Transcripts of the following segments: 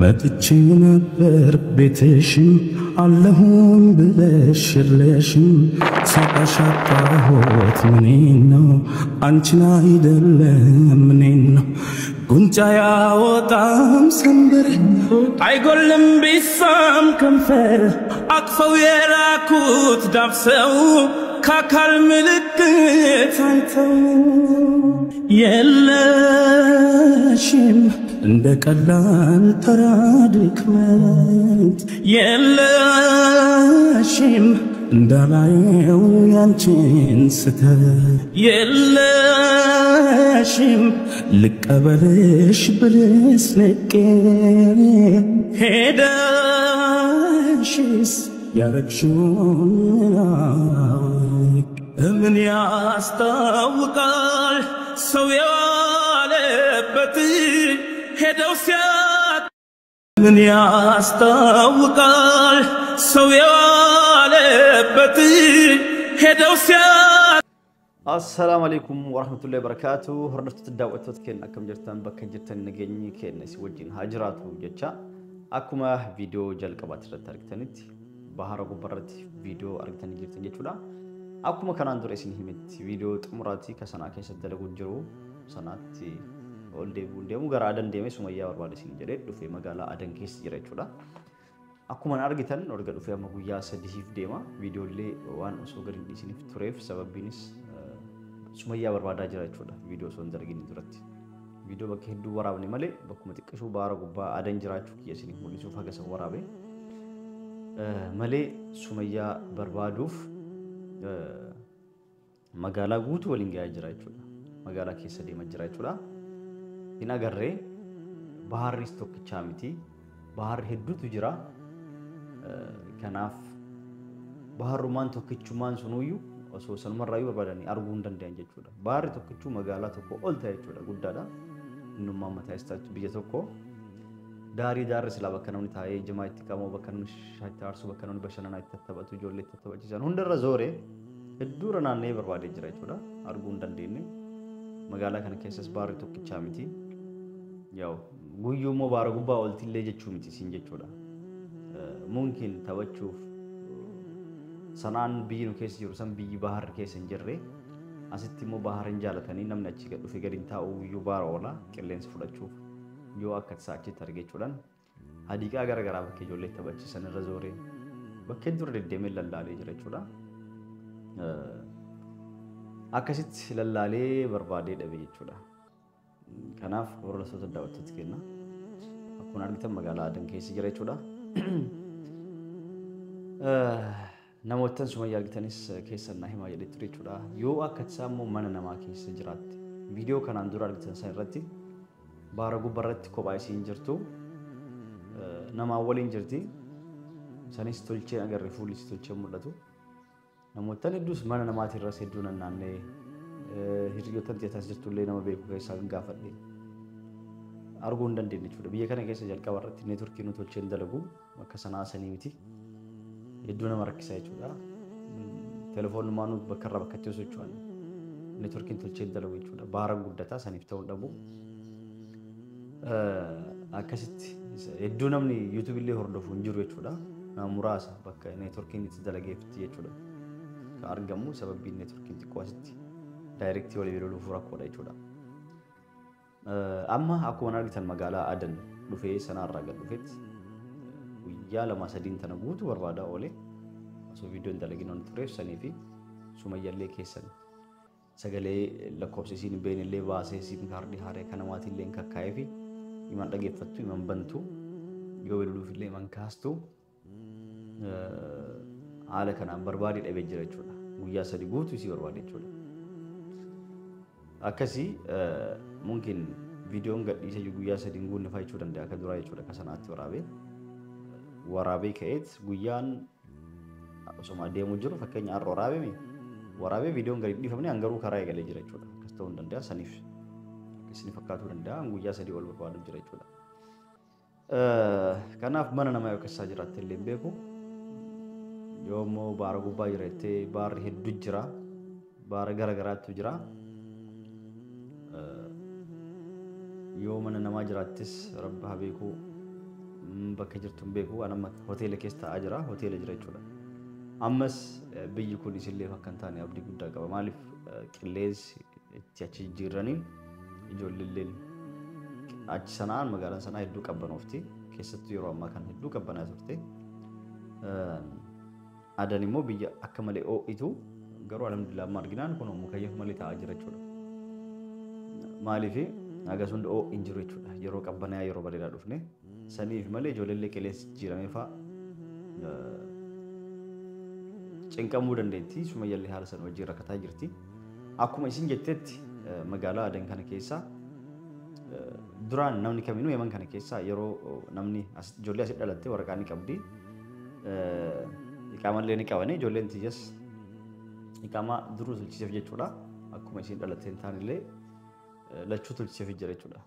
መጥቼ ነበር ቤትሽም አለሁም ብለሽ የለሽም ሳጣሽ አጣሁት ምኔን ነው አንቺን አይደለም ምኔን ነው ጉንጫ ያወጣም ሰንበር አይጎልም ቢሳም ከንፈር አቅፈው የላኩት ዳብሰው ከአካል ምልክት አይተው የለሽም እንደ ቀላል ተራ ድክመት የለሽም እንዳላየው ያንቺን ስተት የለሽም ልቀበልሽ ብልስ ንቄ ሄደሽስ ያረግሽውን ምን ያስታውቃል ሰው የዋለበት ሄደው ሲያ ምን ያስታውቃል ሰው የዋለበት ሄደው ሲያ Assalaamu alaikum warahmatullahi wabarakatuh. Hordoftoota daawwattoota keenya akkam jirtan bakka jirtan nageenyi keenya isin wajjin haa jiraatu jecha akkuma viidiyoo jalqabaatti irratti argitanitti bahara gubbaarratti viidiyoo argitanii jirtan jechuudha. Akkuma kanaan dura isin himetti viidiyoo xumuraatii ka sanaa keessatti dalaguu jiru sanaatti ol deebi'uun deemu gara Adan deemee Sumayyaa barbaade isin jedhee dhufee magaalaa Adan keessa jira jechuudha. Akkuma argitan erga dhufee amma guyyaa 3 deema viidiyoolee waan osoo gadi hin dhiisiniif tureef sababbiinis Sumayyaa barbaadaa jira jechuudha viidiyoo osoo hin dalagin duratti. Viidiyoo bakka hedduu waraabne malee bakkuma xiqqishuu baara gubbaa Adan jiraachuu kiyya isiniif mul'isuuf haga san waraabe malee Sumayyaa barbaaduuf magaalaa guutuu waliin gahaa jira jechuudha. Magaalaa keessa deemaa jira jechuudha. Hin agarree baharris tokkichaa miti. Baharri hedduutu jira. Kanaaf baharrumaan tokkichumaan sunuyyuu osoo sanumarraayyuu barbaadanii arguu hin danda'an jechuudha. Baharri tokkichuu magaalaa tokko ol ta'e jechuudha guddaadha. Innummaan mataa isaatti biyya tokko daarii daarri silaa bakka namni taa'ee jimaa itti qabu, bakka namni shaayii itti aarsu, bakka namni bashannanaa itti taphatu, ijoollee itti taphachiisan hundarra zooree hedduurra naanna'ee barbaadee jira jechuudha. Arguu hin dandeenye. Magaalaa kana keessas baharri tokkichaa miti. Yaa'u guyyuu immoo baara gubbaa oltillee jechuu miti siin jechuudha. Mumkin taphachuuf sanaan biyyi nu keessa jiru san biyyi baharri keessa hin jirre asitti immoo bahara hin jaalatanii namni achi gad dhufee gadi hin taa'u guyyuu baara oola qilleensa fudhachuuf yoo akka tasaa achitti arge jechuudhaan hadiiqaa gara garaa bakka ijoollee taphachiisan irra zooree bakka hedduu irra deddeemee lallaalee jira jechuudha. Akkasitti lallaalee barbaadee dhabe jechuudha. Kanaaf hordoftoota daawwattoota keenya akkuma argitan magaalaa Adan keessa jira jechuudha. Namoottan Sumayyaa argitanis keessan naa himaa jedhee ture jechuudha. Yoo akka tasaa immoo mana namaa keessa jiraatte viidiyoo kanaan dura argitan san irratti baara gubbaarratti kophaa isiin jirtu namaa waliin jirti. Sanis tolchee agarre fuulli isii tolchee mul'atu. Namoottan hedduus mana namaatirras hedduu naanna'ee hiriyoottan tiyaataas jirtullee nama beeku keessaa kan gaafadhe arguu hin dandeenye jechuudha. Biyya kana keessa jalqaba irratti neetworkii nu tolchee hin dalagu akka sanaa sanii miti. Hedduu nama rakkisa jechuudha. Telefoonummaan bakka irraa bakkatti yoo socho'an neetworkiin tolchee hin dalagu jechuudha. Baara guddataa saniif ta'uu hin dhabu. Akkasitti hedduu namni yuutuubii illee hordofu hin jiru jechuudha. Nama muraasa bakka neetworkiin itti dalageefti jechuudha. Kan argamu sababiin neetworkiin xiqqoo asitti daayirektii walii bilbiluuf rakkoodha jechuudha. Amma akkuma argitan magaalaa Adan dhufee sanaarraa gad dhufetti guyyaa 2 3 tana guutuu barbaadaa oole osoo viidiyoo hin dalagin waan tureef sanii fi Sumayyaallee keessan sagalee lakkoofsa isiin hin beeknellee baasee siim kaardii haaree kan namaatillee hin kakkaa'ee fi himan dhageeffattu himan bantu yoo bilbiluufillee himan kaastu haala kanaan barbaadee dhabee jira jechuudha. Guyyaa 3 guutuu isii barbaade jechuudha. Akkasii mumkin viidiyoon gadhiisee guyyaa 3 hin guunne fa'aa jechuu danda'a akka duraa jechuudha akka sanaatti waraabee ka'eet guyyaan osoma deemu jiru fakkeenya har'a waraabee waraabee viidiyoon gadi dhiifamne hangaruu karaa eegalee jira jechuudha. Akkas ta'uu hin danda'a saniif akkasini fakkaatuu danda'a guyyaa 3 ol barbaadu jira jechuudha. Kanaaf mana namaa yoo keessaa jiraatte illee hin beeku. Yoo immoo baara gubbaa jira jettee baarri hedduu jira baara gara garaatu jira. Yoo mana namaa jiraattis rabbi haa beeku. Bakka jirtu hin beeku. An amma hoteela keessa taa'aa jira. Hoteela jira jechuudha. Ammas biyyi kun isillee akka hin taane abdii guddaa qaba. Maaliif qilleensi itti achi jijjiirraniin ijoolleen achi sanaan magaalaan sanaa hedduu qabbanoofti. Keessattuu yeroo ammaa kana hedduu qabbanaa turte. Adan immoo biyya akka malee ho'itu garuu alhamdulillah amma arginaan kun mukayyaaf malee taa'aa jira jechuudha. Maaliif hagas hunda ho'i hin jiru jechuudha. Yeroo qabbanaa yeroo bareedaa dhufne saniif malee ijoolleen qilleensi jijjiiramee fa'a cinqamuu dandeetti. Sumayyallee haala sana wajjin rakkataa jirti. Akkuma isin jettetti magaalaa Adan kana keessa duraan namni kaminuu Yemen kana keessa yeroo namni ijoollee asitti dhalatte waraqaa ni qabdi. Iqaamallee ni qabani. Ijoolleen tiyyas iqaamaa duruu tolchiseef jechuudha. Akkuma isin dhalatte hin taanillee lachuu tolchiseef jira jechuudha.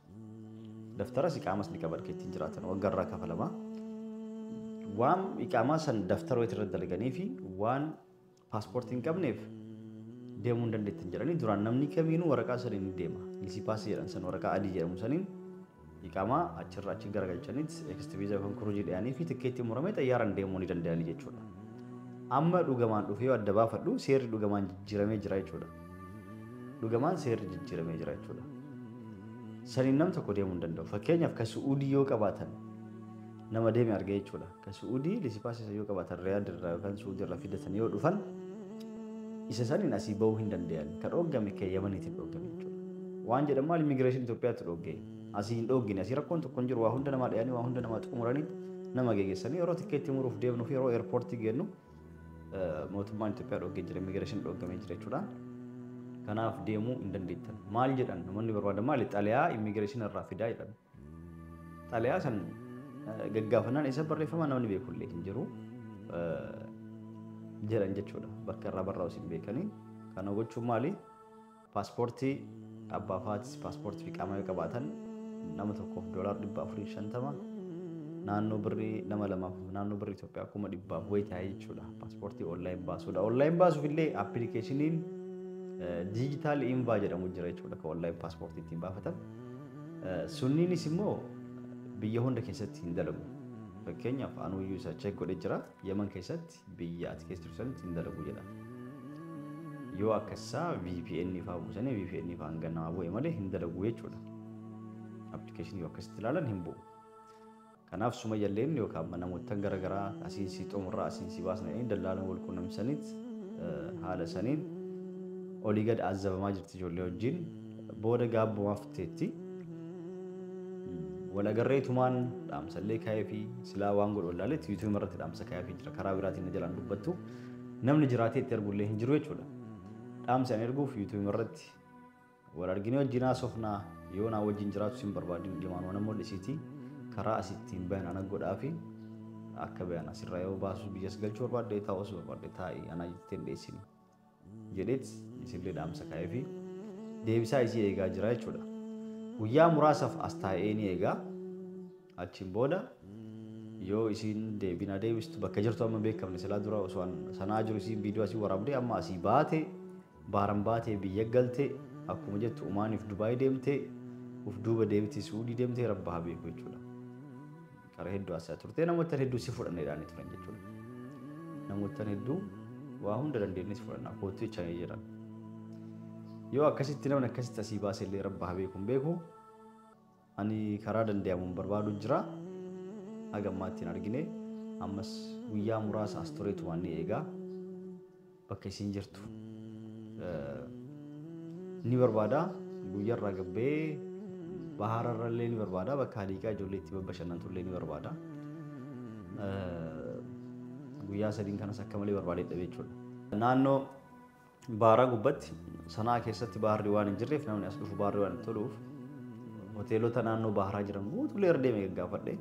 Daftaras iqaamas ni qaban kan ittiin jiraatan waggaarraa kafalama. Waan iqaamaa san daftara wayii irra dalaganii fi waan paaspoortii hin qabneef deemuu hin dandeettan jedhanii duraan namni kamiinuu waraqaa saniin ni deema. Lisii paasii jedhan san waraqaa adii jedhamu saniin iqaamaa achirraa achi garagalchanitti ekstiviizaa yookaan kuruujii dhiyanii fi tikkeettii muramee xayyaaraan deemuu ni danda'anii jechuudha. Amma dhugamaan dhufee yoo adda baafadhu seerri dhugamaan jijjiiramee jira jechuudha. Dhugamaan seerri jijjiiramee jira jechuudha. Saniin nam tokko deemuu hin danda'u. Fakkeenyaaf ka Su'uudii yoo qabaatan nama deeme argee jechuudha. Ka Su'uudii lisipaasii isa yoo qabaatan Riyaad irraa yookaan Su'uudii irraa fidatan yoo dhufan isa saniin asii bahuu hin danda'an. Ka dhoggame kan Yemeniitiin dhoggame jechuudha. Waan jedhamu maal immigireeshinii Itoophiyaatti dhoggee asii hin dhoggine asii rakkoon tokko hin jiru waa hunda namaa dhiyanii waa hunda namaa xumuranii nama geggeessanii yeroo tikkeettii muruuf deemnu fi yeroo eerpoortii geennu mootummaan Itoophiyaa dhoggee jira immigireeshinii dhoggamee jira jechuudha. Kanaaf deemuu hin dandeettan. Maal jedhan namoonni barbaadan maali xalayaa immigireeshinii irraa fidaa jedhan. Xalayaa san gaggaafannaan isa barreeffama namni beekullee hin jiru jedhan jechuudha. Bakka irraa barraa'us hin beekanii. Kana gochuun maali? Paaspoortii abbaa faatis paaspoortii fi qaama yoo qabaatan nama tokkoof $450 naannoo birrii nama lamaaf naannoo birrii Itoophiyaa 100,000 wayii ta'ee jechuudha. Paaspoortii onlaayin baasuudha. Onlaayin baasuuf illee appilikeeshiniin diijitaal invaa jedhamu jira jechuudha kan onlaayin paaspoortii ittiin baafatan. Sunniinis immoo biyya hunda keessatti hin dalagu. Fakkeenyaaf anuyyuu isa check godhee jira. Yemen keessatti biyya ati keessa jirtu sanitti hin dalagu jedha. Yoo akkasaa VPN fa'aa buusanii VPN fa'aa hanga namaa bu'e malee hin dalagu jechuudha. Appilikeeshinii yoo akkasitti ilaalan hin bu'u. Kanaaf sumayyalleen yookaan namoota garaagaraa asiin si xumurraa asiin si baasna jedhanii dallaalan wal quunnamsanitti haala saniin olii gad azzabamaa jirti ijoollee wajjin booda gaabbumaaf teetti. Wal agarreetumaan dhaamsallee kaayee fi silaa waan godhu wallaaletti yuutuubii irratti dhaamsa kaayee fi jira karaa biraatiin na jalaan dubbattu namni jiraatee itti argullee hin jiru jechuudha. Dhaamsa ani erguuf yuutuubii irratti wal arginee wajjin haasofnaa yoo naa wajjin jiraatu sin barbaadin ilmaan waan mul'isiiti karaa asittiin bayan ana godhaa fi akka bayan asirraa yoo baasu biyyas galchuu barbaadde taa'us barbaadde taa'ii anaa jettee hin dhiyeessini jedheet isillee dhaamsa kaayee fi deebisaa isii eegaa jira jechuudha. Guyyaa muraasaaf as taa'ee ni eegaa. Achiin booda yoo isiin deebina deebistu bakka jirtu amma beekamne silaa dura osoo sanaa jiru isiin viidiyoo asii waraabdee amma asii baate baaran baatee biyya galte akkuma jettu Umaaniif Dubaay deemtee uf duuba deebitee Suudii deemtee rabba haa beeku jechuudha. Karaa hedduu haasa'aa turte namoota hedduu si fudhannee jedhanii turan jechuudha. Namoota hedduu waa hunda dandeenye si fudhannaa kootu jechanii jiran. Yoo akkasitti namni akkasitti asii baase illee rabba haa beeku hin beeku. Ani karaa danda'amuun barbaadu jira. Haga ammaatti hin argine. Ammas guyyaa muraasa as tureetu waan ni eegaa. Bakka isiin jirtu ni barbaada. Guyyaarraa gabbee bahararrallee ni barbaada. Bakka haliiqaa ijoollee itti babbashannantullee ni barbaada. Guyyaa sadiin kanas akka malee barbaadee dhabe jechuudha. Naannoo baaraa gubbatti sanaa keessatti baharri waan hin jirreef namni as dhufu baharri waan hin toluuf hoteelota naannoo baharaa jiran guutuullee irra deemee gaggaafadhe.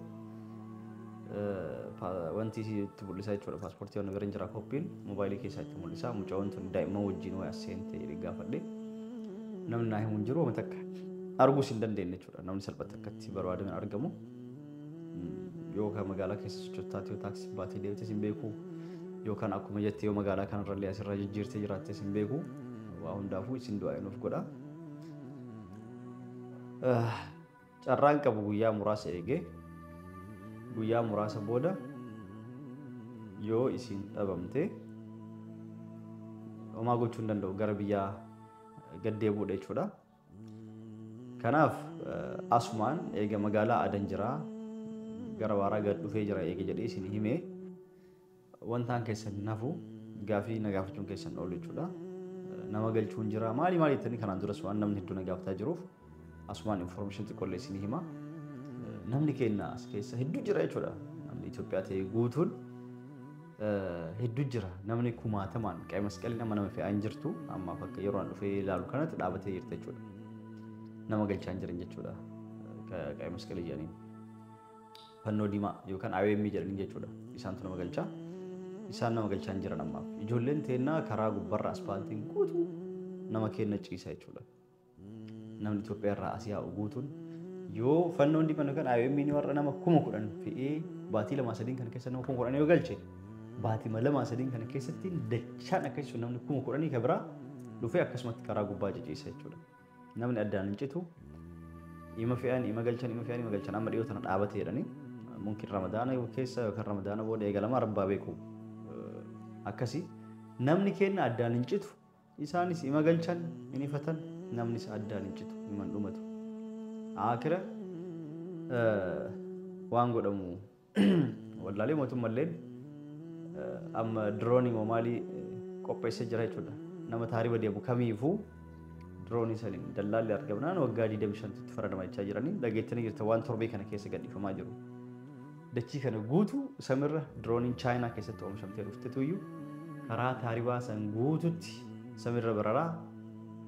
Wanti itti mul'isaa jechuudha. Paaspoortii waan bira hin jira koppiin moobaayilii keessaa itti mul'isaa. Mucaan tun daa'imman wajjin wayi as seente jedhee gaafadhe. Namni naa himu hin jiru wanta akka arguus hin dandeenye jechuudha. Namni salphatti akkatti barbaadameen argamu. Yookaan magaalaa keessa socho'aatti yoo taaksii baatee deemtes hin beeku. Yookaan akkuma jettee yoo magaalaa kanarrallee asirraa jijjiirtee jiraattes hin beeku. Waa hundaafuu isin du'aa nuuf godha. Carraan qabu guyyaa muraasa eegee Guyyaa muraasa booda yoo isiin dhabamte homaa gochuu hin danda'u, gara biyyaa gad deebi'uudha jechuudha. Kanaaf asumaan eega magaalaa Adan jiraa gara waaraa gad dhufee jira eega jedhee isin himee wantaan keessan nafu gaafii na gaafachuun keessan oolu jechuudha. Nama galchuun jira maali maali jettanii kanaan duras waan namni hedduu na gaafataa jiruuf asumaan information xiqqoollee isin hima. Namni keenya as keessa hedduu jira jechuudha. Namni Itoophiyaa ta'e guutuun hedduu jira. Namni kumaatamaan qe'ee masqalli nama fe'aa hin jirtu amma bakka yeroo an dhufee ilaalu kanatti dhaabatee jirta jechuudha. Nama galchaa hin jiran jechuudha. Qe'ee masqalii jedhaniin. Fannoo diimaa yookaan IOM jedhaniin jechuudha. Isaantu nama galchaa. Isaan nama galchaa hin jiran ammaaf. Ijoolleen teennaa karaa gubbarra aspaaltiin guutuu nama keenya ciisa jechuudha. Namni Itoophiyaa irraa asii yaa'u guutuun yoo fannoon diimaan yookaan IOM warra nama 10,000 fe'ee baatii 2-3 kana keessa nama 10,000 yoo galche baatii 2-3 kana keessatti dachaan akkasii namni 10,000 kan biraa dhufee akkasumatti karaa gubbaa ciciisa jechuudha. Namni addaan hin citu ima fe'an ima galchan ima fe'an ima galchan amma dhiyoo tana dhaabatee jedhanii mumkin Ramadaana keessa yookaan Ramadaana booda eegalama rabbaa beeku akkasii namni keenya addaan hin citu isaanis ima galchan hin ifatan namnis addaan hin citu himan dhumatu. Akira waan godhamu wallaalee mootummalleen amma diroonii maalii qopheessee jira jechuudha. Nama taariba deemu kamiifuu diroonii saniin dallaalli argamnaan waggaa 25 tti faradama jechaa jiranii dhageettanii jirta waan torbee kana keessa gadhiifamaa jiru. Dachii kana guutuu samirra dirooniin Chaayinaa keessatti oomishamtee dhuftetu iyyuu karaa taaribaa san guututti samirra bararaa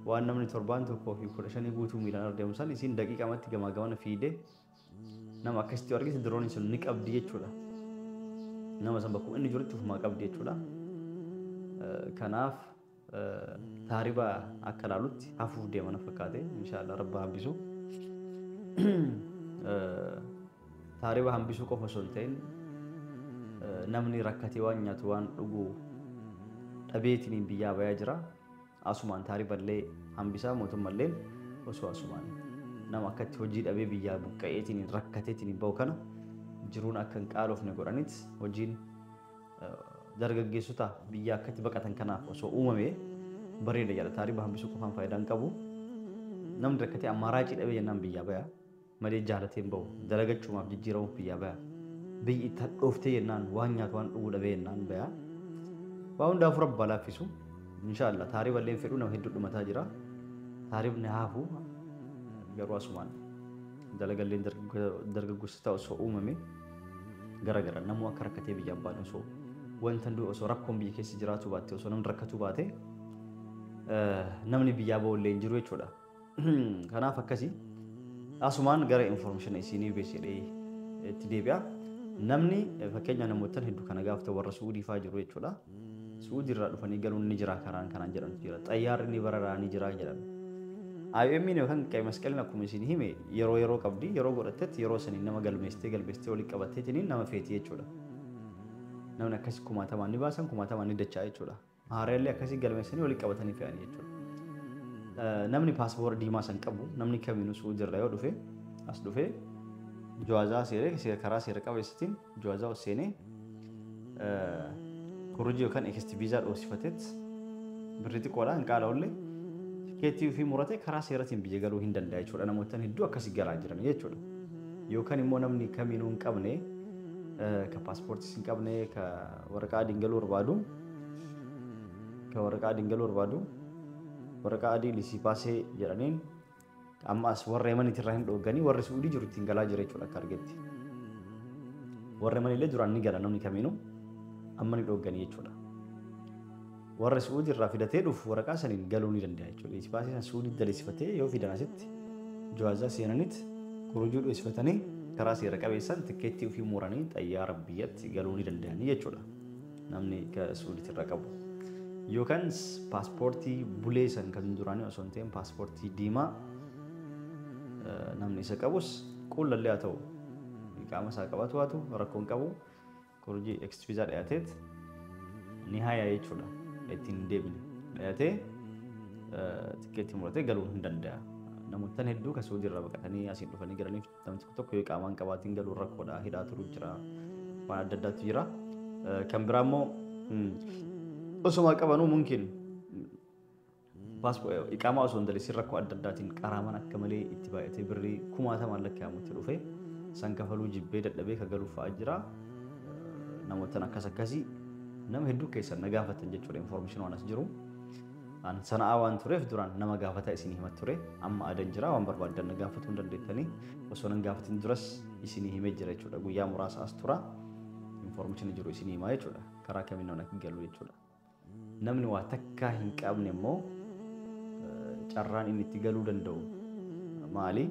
waan namni torbaan tokkoo fi 15 guutuu miilaan deemu san isiin daqiiqamatti gamaa gamana fiidee nama akkasitti argite dirooniin sun ni qabdi jechuudha. Nama san bakkuma inni jirutti ofumaa qabdi jechuudha. Kanaaf taariba akka ilaalutti hafuuf deema na fakkaate inshaallah rabba hambisu. Taariba hambisuu qofa osoo hin ta'in namni rakkatee waan nyaatu waan dhugu dhabeetiin biyyaa bayaa jira. Asumaan taariballee hambisaa mootummallee osoo asumaan nama akkatti hojii dhabee biyyaa buqqa'eetiin rakkateetiin bahu kana jiruun akka hin qaaloofne godhaniit hojiin dargaggeessota biyya akkatti baqatan kanaaf osoo uumame bareeda jedha. Taariba hambisuu qofaan faayidaa hin qabu. Namni rakkatee ammaaraacii dhabee jennaan biyyaa baya malee jaalatee hin bahu. Dalagachuumaaf jijjiiramuuf biyyaa baya. Biyyi itti hadhooftee jennaan waan nyaatu waan dhuguu dhabee jennaan baya. Waa hundaafuu rabba laaffisu. Inshaallah taariballee fedhuu nama hedduu dhumataa jira. Taaribni haafu garuu asumaan dalagalleen dargaggeessota osoo uumame gara namuu akka rakkatee biyyaan baane osoo wanta hunduu osoo rakkoon biyya keessa jiraatu baatte osoo namni rakkatu baate namni biyyaa ba'ullee hin jiru jechuudha. Kanaaf akkasii asumaan gara information isinii beeksisee itti deebi'a. Namni fakkeenya namootaan hedduu kana gaafata warra Suudii fa'aa jiru jechuudha. Suudii irraa dhufanii galuun ni jira karaan kanaan jedhamtu jira. Xayyaarri ni bararaa ni jira jedhan. IOM yookaan qe'ee masqaliin akkuma isin hime yeroo yeroo qabdi yeroo godhattetti yeroo saniin nama galmeessitee walii qabatteetiin nama feeti jechuudha. Namni akkasii kumaatamaan ni baasan kumaatamaan ni dachaa jechuudha. Haaraallee akkasii galmeessanii walii qabatanii fe'anii jechuudha. Namni paaspoora diimaa san qabu namni kamiinuu Suudii irraa yoo dhufe as dhufe jawaazaa seeree karaa seera qabeessitiin jawaazaa seenee kurujii yookaan eksti viizaa dhoosifateet birrii xiqqoodhaan hin qaala'ullee tikeettii ofii muratee karaa seeratiin biyya galuu hin danda'a jechuudha. Namoota hedduu akkasii galaa jiran jechuudha. Yookaan immoo namni kamiinuu hin qabne ka paaspoortiis hin qabne ka waraqaa adiin galuu barbaadu ka waraqaa adiin galuu barbaadu waraqaa adii lisii paasee jedhaniin amma as warra Yemenitti irraa hin dhoogganii warri Suudii jiru ittiin galaa jira jechuudha akka argetti. Warra Yemenillee duraan ni gala namni kamiinuu amma ni dhoogganii jechuudha. Warra Suudii irraa fidatee dhufu waraqaa saniin galuu ni danda'a jechuudha. Lisii paasee san Suudii daleessifatee yoo fidan asitti jawaazaa seenanitti kurujuu dhoosifatanii karaa seera qabeessan tikeettii ofii muranii xayyaara biyyatti galuu ni danda'anii jechuudha. Namni Suudiitti irraa qabu. Yookaan paaspoortii bulee san kan duraanii osoo hin ta'in paaspoortii diimaa namni isa qabus qullallee haa ta'u qaama isaa qabatu haa ta'u rakkoon qabu kurujii ekstiviizaa dhiyaateet ni haya jechuudha. Ittiin hin deebine dhiyaatee tikeettii muratee galuu hin danda'a. Namoota hedduu kan Suudii irraa baqatanii asiin dhufanii galaniif namni tokko tokko yoo qaamaan qabaatiin galuun rakkoodha. Hidhaa turuu jira. Waan adda addaatu jira. Kan biraa immoo osuma qabanuu mumkin iqaamaa osoo hin dalisiin rakkoo adda addaatiin qaraaman akka malee itti baay'atee birrii kumaatamaan lakkaa'amutti dhufe san kafaluu jibbee dadhabee ka galuuf fa'aa jira. Namoota akkas akkasii nama hedduu keessan na gaafatan jechuudha information waan as jiru. An sana'aa waan tureef duraan nama gaafataa isinii himat ture. Amma adan jira waan barbaaddan na gaafatuu hin dandeettanii osoo nan gaafatin duras isinii himee jira jechuudha. Guyyaa muraasa as tura information jiru isinii himaa jechuudha. Karaa kamiin namni akka galu jechuudha. Namni waa takkaa hin qabne immoo carraan inni itti galuu danda'u maali?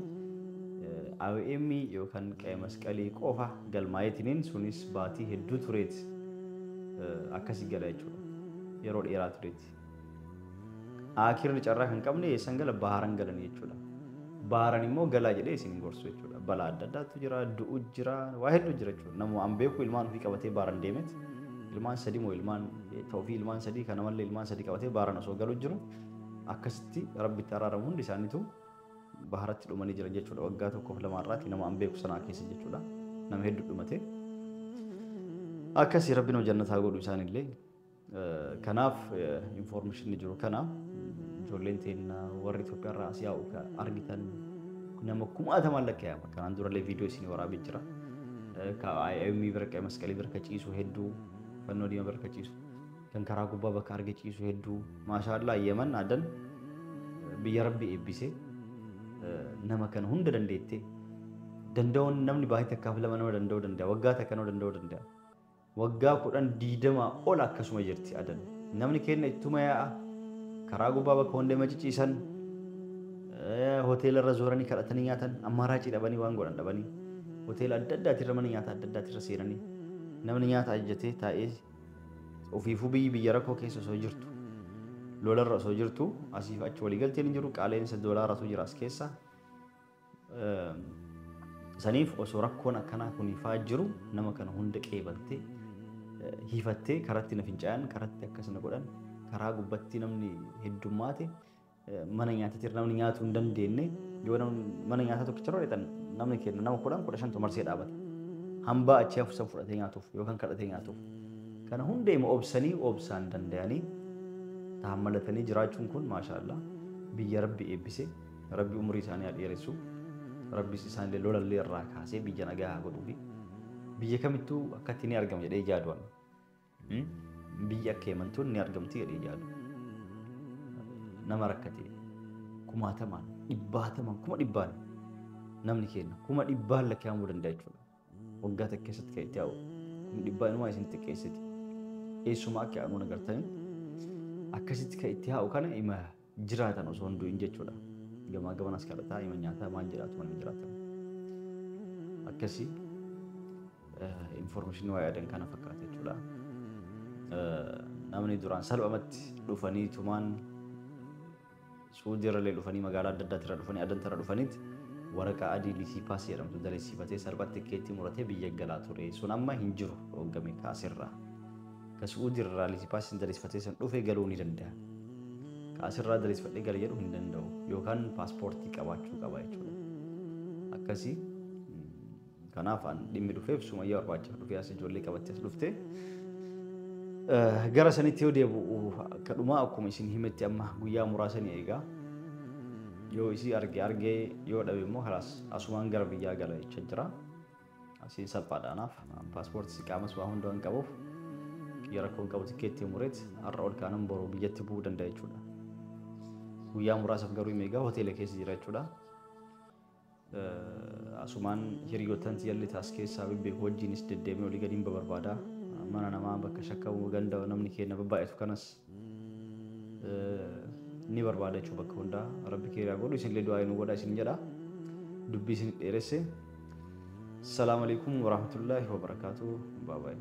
IOM yookaan qe'ee masqalii qofa galmaa'eetiniin sunis baatii hedduu tureeti akkasii gala jechuudha. Yeroo dheeraa tureeti. Akirri carraa kan qabne eessan gala baaran galan jechuudha. Baaran immoo galaa jedhee isin gorsu jechuudha. Balaa adda addaatu jira, du'u jira, waa hedduu jira jechuudha. Namuma an beeku ilmaan ofii qabatee baaran deemet. Ilmaan sadii moo ilmaan ta'uu ilmaan sadii kana malee ilmaan sadii qabatee baaran osoo galu jiru akkasitti rabbitti araaramu hundi isaaniitu baharatti dhumanii jiran jechuudha. Waggaa tokkoof lama irraatti nama an beeku sanaa keessa jechuudha. Nama hedduu dhumate. Akkasii rabbi nama jannataa godhu isaanillee. Kanaaf information jiru kana ijoolleen teenya warri Itoophiyaa irraa as yaa'u argitan nama kumaatamaan lakkaa'ama. Kanaan durallee viidiyoo isinii waraabee jira. Ka IOM bira qe'ee masqalii bira ka ciisu hedduu, fannoo diimaa bira ka ciisu, kan karaa gubbaa bakka arge ciisu hedduu. Maashaallaa Yemen adan biyya rabbi eebbisee nama kana hunda dandeettee danda'uun namni baay'ee takkaaf lama nama danda'uu danda'a. Waggaa takka nama danda'uu danda'a. Waggaa 10 20 ol akkasuma jirti adan. Namni keenya ittuma yaa'a. Karaa gubbaa bakka hundee maciciisan hoteela irra zooranii kadhatanii nyaatan ammaaraacii dhabanii waan godhan dhabanii hoteela adda addaatirra mana nyaata adda addaatirra seenanii namni nyaata ajajatee taa'ee ofiifuu biyyi biyya rakkoo keessa osoo jirtu lolarra osoo jirtu asiif achi waliigalteen hin jiru qaala'insa doolaaratu jira as keessa. Saniif osoo rakkoon akkanaa kunifaa jiru nama kana hunda qeebaltee hiifattee karatti na fincaa'an karatti akkas na godhan karaa gubbatti namni heddummaate mana nyaataatti namni nyaatu hin dandeenye yoo namni mana nyaataa tokkicha irra dheetan namni kenna nama 10 15 marsee dhaabata. Hambaa achi hafu san fudhatee nyaatuuf yookaan kadhatee nyaatuuf. Kana hunda ima obsanii obsaan danda'anii taammalatanii jiraachuun kun maashaallah biyya rabbi eebbise rabbi umurii isaanii haa dheeressu rabbis isaanillee lolallee irraa kaasee biyya nagaa haa godhuu fi biyya kamittuu akkatti ni argama jedhee yaadu. Biyya akka himantuun ni argamti jedhee yaadu. Nama rakkate kumaatamaan dhibbaatamaan kuma dhibbaan namni kenna kuma dhibbaan lakkaa'amuu danda'a jechuudha. Waggaa takka keessatti kan itti yaa'u kuma dhibbaa inumaa isin xiqqeessiti. Eessumaa akka yaa'u agartanii akkasitti kan itti yaa'u kana ima jiraatan osoo hin du'in jechuudha. Gamaa gamanas kadhataa ima nyaataa maal jiraatu mana jiraatan. Akkasii information waa'ee adan kana fakkaata jechuudha. Namni duraan salphumatti dhufanii tumaan Suudii irrallee dhufanii magaalaa adda addaatirra dhufanii adantarra dhufanitti waraqaa adii lisii paasii jedhamtu dalesiifatee salphatti tikkeettii muratee biyya galaa ture. Sun amma hin jiru dhoggame kaasirraa. Ka Suudii irraa lisii paasii dalesiifatee san dhufee galuu ni danda'a. Kaasirraa dalesiifadhee gala jedhu hin danda'u yookaan paaspoortii qabaachuu qaba jechuudha. Akkasii kanaaf an dhimmi dhufeef sumayyaa barbaacha dhufee as ijoollee qabattee as dhuftee gara sanitti yoo deebi'u akka dhumaa akkuma isin himetti amma guyyaa muraasa ni eegaa. Yoo isii arge argee yoo dhabe immoo kalaas asumaan gara biyyaa gala jecha jira. Asiin salphaadha anaaf paaspoortii qaamas waa hunda waan qabuuf kiyya rakkoon qabu tikkeettii mureet har'a ol kaanan boruu biyyatti bu'uu danda'a jechuudha. Guyyaa muraasaaf garuu hima eegaa hoteela keessa jira jechuudha. Asumaan hiriyoottan tiyyallee taas keessaa bebbeeku wajjinis deddeemee olii gadiin barbaada. Mana namaa bakka shakkamu ganda namni keenya babbaay'atu kanas ni barbaada jechuudha bakka hundaa. Rabbi keeraa godhu isinillee du'aa nu godha isin jedha. Dubbii isin dheeresse. Salaamu alaikum warahmatullaahi wabarakaatuh. Bye bye.